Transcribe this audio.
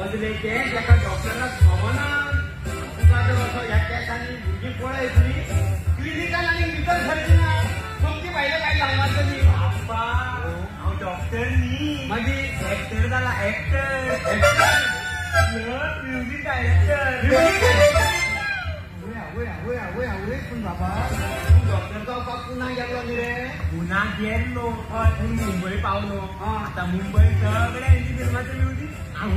असले केस एका डॉक्टराक खबरना. तुका जर असो ह्या केसांनी भुरगीं पळयतली क्लिनिकान आनी भितर सरची ना, सोमती भायले भायर धांवतली. बाप्पा हांव डॉक्टर न्ही, मागीर एक्टर जाला, एक्टर, एक्टर, म्युझिक डायरेक्टर. आवय आवय आवय आवय. पूण बाबा तूं डॉक्टर जावपाक पुना गेल्लो न्ही रे? पुना गेल्लो पूण मुंबय पावलो. आतां मुंबय सगळे हिंदी फिल्माचें म्युझिक हांव